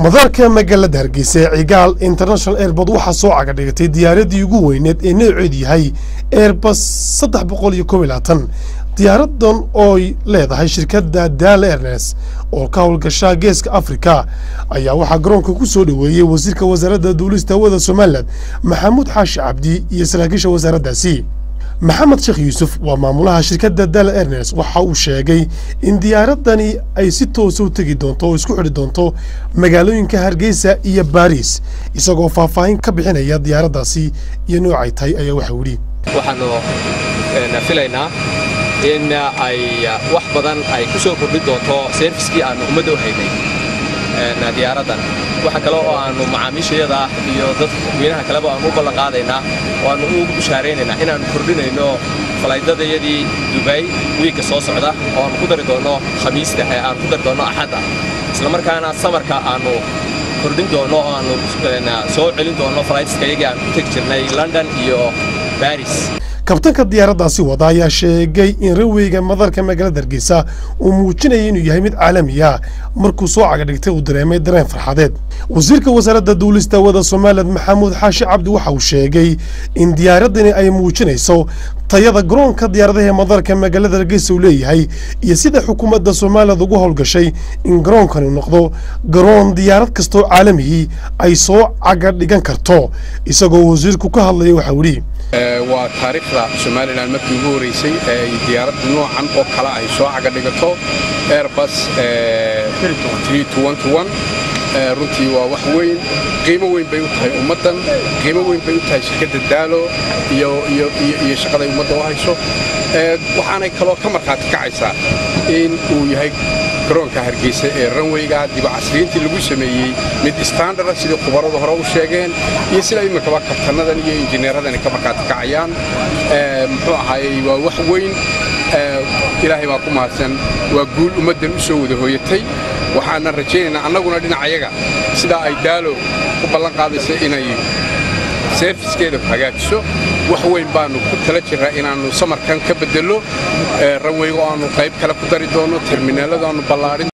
Madaarka magaalada Hargeysa ee Cigaal International Airport waxaa soo caga dhigatay diyaaradii ugu weyneed ee nooceedu yahay Airbus 321. Diyaaradan ooy leedahay shirkadda Daallo Airlines oo ka howlgasha Geeska Afrika ayaa waxaa garoonka ku soo dhoweeyey wasiirka wasaaradda duulista hawada Somaliland, Maxamuud Xaashi Cabdi, iyo saraakiisha wasaaraddaasi. Maxamed Sheekh Yuusuf waa maamulaha shirkadda Daallo Airlines. Waxa uu sheegay in diyaaradani ay si toosa u tegi doonto oo isku xidhi doonto magaalooyinka Hargeysa iyo Baariis. Isagoo faahfaahin ka bixinaya diyaaraddaasi iyo noocay tahay ayaa waxau yidhi: Waxaanu filaynaa in ay wax badan ay ku soo kordhin doonto service-kii aanu ummadda u haynay diyaaraddan. Waxa kale oo aanu macaamiishayada iyo dadweynaha kaleba aanu u ballan qaadaynaa oo aanu ugu bushaaraynaynaa inaannu kordhinayno flight-yadayadii Dubay wiigga soo socda, oo aanu ku dari doonno Khamiista ee aanu ku dari doonno Axadda, isla markaana summer-ka aanu kordhin doonno oo aanu soo celin doonno flights-ka iyagii aanu ku tegi jirnay London iyo Baris. Kabtanka diyaaraddaasi wada ayaa sheegay in runway-ga madarka magaalada Hargeysa uu muujinaya inuu yahay mid caalami ah. Markuu soo caga dhigtay uu dareemay dareen farxadeed. Wasiirka wasaaradda duulista hawada Somaliland, Maxamuud Xaashi Cabdi, waxa uu sheegay in diyaaradani ay muujinayso tayada garoonka diyaaradaha ee madarka magaalada Hargeysa uu leeyahay iyo sida xukuumadda Somaliland ugu howlgashay in garoonkani noqdo garoon diyaarad kastoo caalamihii ay soo caga dhigan karto. Isagoo wasiirku ka hadlaya waxau yidhi: Waa taariikhda Somaliland markii ugu horreysay ee ay diyaaradda noocan oo kale ay soo caga dhigato, Airbus. Runtii waa wax weyn, qiimo weyn bay u tahay ummaddan, qiimo weyn bay u tahay shirkadda Daalo iyo shaqaday ummadda u hayso. Waxaanay kaloo ka markhaati kacaysaa in uu yahay garoonka Hargeysa ee runway-ga diba casriyiintii lagu sameeyey mid standard ah, sidii khubaradu hore u sheegeen iyo sida iminkaba kabtanadan iyo injineeradani ka markhaati kacayaan. Muxuu ahaayey, waa wax weyn, Ilaahay baa ku mahadsan. Waa guul ummaddan u soo wada hooyatay. Waxaanan rajaynaynaa annaguna dhinacayaga sidaa ay Daalo u ballan qaadaysa inay service-keeda hagaajiso, wax weyn baanu ku tala jirraa inaannu summer-kan ka beddello runway-ga oo aannu qayb kale ku dari doonno, terminal-adu aannu ballaarin.